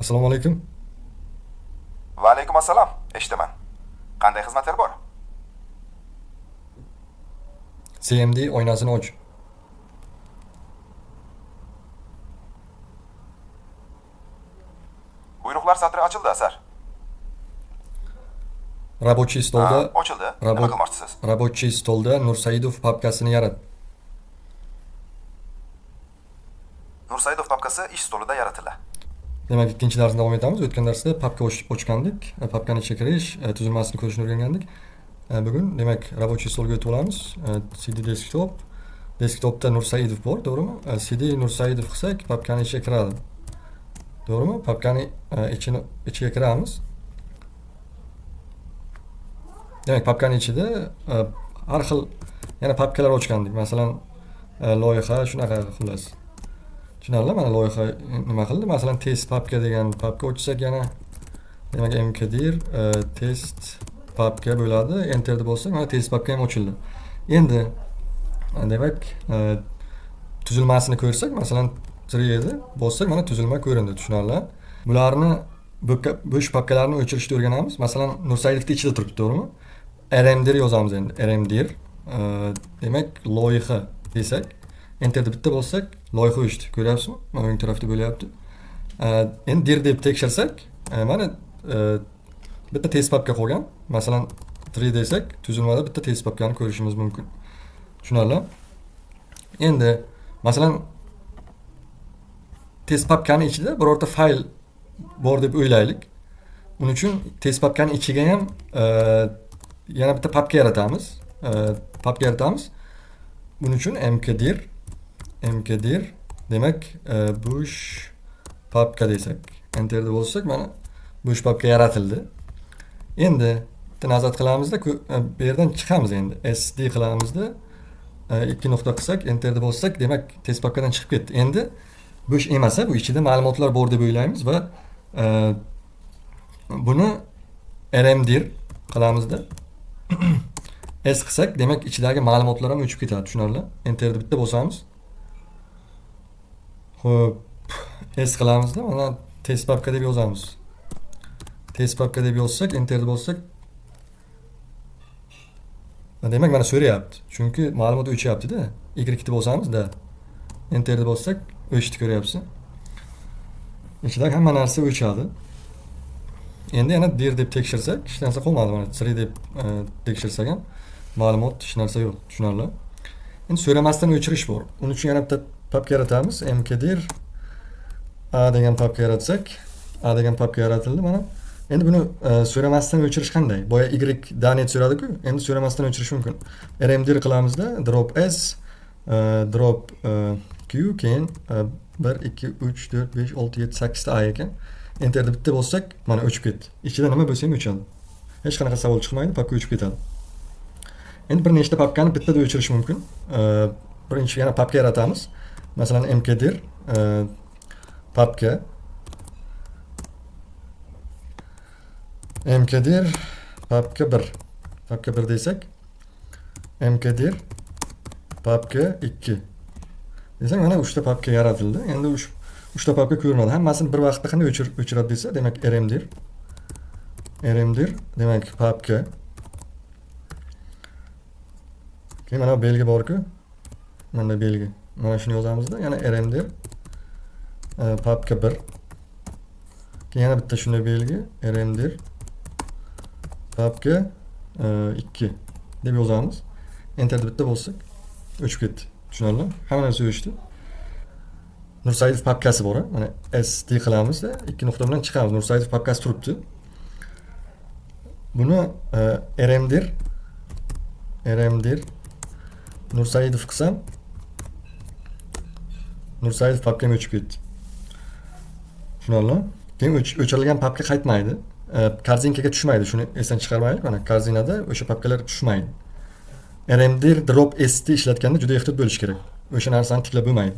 Assalomu alaykum. Va alaykum assalom. Eshitaman. Qanday xizmatlar bor? CMD oynasini och. Buyruqlar satri ochildi, sir. Рабочий Ha, stolda ochildi. Nima qilmoqchisiz? Рабочий stolda Nursaidov papkasini yarat. Nursaidov papkasi ish stolida yaratildi. Demak, ikkinchi darsni davom etamiz. O'tgan darsda papka ochgandik, papkani ichiga kirish, tuzilmasini ko'rishni o'rgangandik. Bugun demak рабочий stolga o'tib olamiz. CD desktop. Desktopda Nursaidov bor, to'g'rimi? CD Nursaidov qilsak, papkani ichiga kiradi. To'g'rimi? Papkani ichiga kiramiz. Demak, papkani ichida har xil yana papkalar ochgandik. Masalan, loyiha shunaqa xullas. Tushunarli? Mana loyiha nima qildi? Masalan, test papka degan papka ochsak yana demak mkdir test papka bo'ladi. Enter deb bossak, mana test papka ham ochildi. Endi demak, tuzilmasini ko'rsak, masalan, 3 edi, bossak mana tuzilma ko'rindi, tushunarli? Bularni bo'sh papkalarni o'chirishni o'rganamiz. Masalan, Nursaidovning ichida turibdi, to'g'rimi? Rmdir yozamiz endi. Rmdir demak loyiha desak, enterni bitta bossak, loyiha o'chdi. Ko'ryapsizmi? Mana o'ng tarafda bo'lyapti. Endi dir deb tekshirsak, mana bitta test papka qolgan. Masalan, 3 desak, tuzilmada bitta test papkani ko'rishimiz mumkin. Tushunarli? Endi masalan test papkani ichida birorta fayl bor deb o'ylaylik. Uning uchun test papkani ichiga ham yana bitta papka yaratamiz. Papka yaratamiz. Buning uchun mkdir demak bo'sh papka desak, enter deb bossak, mana bo'sh papka yaratildi. Endi bitta nazat qilamizda, bu yerdan chiqamiz endi. SD qilamizda, 2 nuqta qilsak, enter deb bossak, demak test papkadan chiqib ketdi. Endi bo'sh emas, bu ichida ma'lumotlar bor deb o'ylaymiz va buni rmdir qilamizda S qilsak, demak ichidagi ma'lumotlar ham o'chib ketadi, tushunarli? Enterni bitta bosamiz. Xo'p, S qilamizda, mana test papka deb yozamiz. Test papka deb yozsak, enterni bossak, demak mana so'rayapti. Chunki ma'lumot o'chyapti-da. Y ni bosamizda, enterni bossak, o'chdi, ko'ryapsiz. Ichidagi hamma narsa o'chadi. Endi yana dir deb tekshirsak, hech narsa qolmadi. Mana 3 deb tekshirsak ham ma'lumot hech narsa yo'q, tushunarli? Endi so'ramasdan o'chirish bor. Uning uchun yana bitta papka yaratamiz. Mkdir a degan papka yaratsak, a degan papka yaratildi mana. Endi buni so'ramasdan o'chirish qanday? Boya y danet so'radi-ku, endi so'ramasdan o'chirish mumkin. Rmdir qilamizda, drop s, drop q, keyin 1 2 3 4 5 6 7 8 ta a ekan. Enterni bitta bossak, mana o'chib ketdi. Ichida nima bo'lsa ham o'chadi. Hech qanaqa savol chiqmaydi, papka o'chib ketadi. Endi bir nechta papkani bittada o'chirish mumkin. Birinchi yana papka yaratamiz. Masalan, mkdir papka mkdir papka 1. Papka 1 desak, mkdir papka 2 desak, mana 3 ta papka yaratildi. Endi 3 ta papka ko'rinadi. Hammasini bir vaqtda qanday o'chiradi desa, demak rmdir demak papka. Keyin mana bu belgi bor-ku. Mana bu belgi. Mana shuni yozamizda, yana rmdir papka 1. Keyin yana bitta shunday belgi rmdir papka 2 deb yozamiz. Enterni bitta bossak, o'chib ketdi. Tushunarli? Hamma narsa o'chdi. Nursaidov papkasi bor, mana SD qilamizda, 2 nuqta bilan chiqamiz. Nursaidov papkasi turibdi. Buni rmdir Nursaidov qilsam, Nursaidov papkam o'chib ketdi. Tushunarli? Keyin o'chirilgan papka qaytmaydi. Korzinkaga tushmaydi. Shuni esdan chiqarmaylik. Mana korzinada o'sha papkalar tushmaydi. Rmdir drop S ni ishlatganda juda ehtiyot bo'lish kerak. O'sha narsani tiklab bo'lmaydi.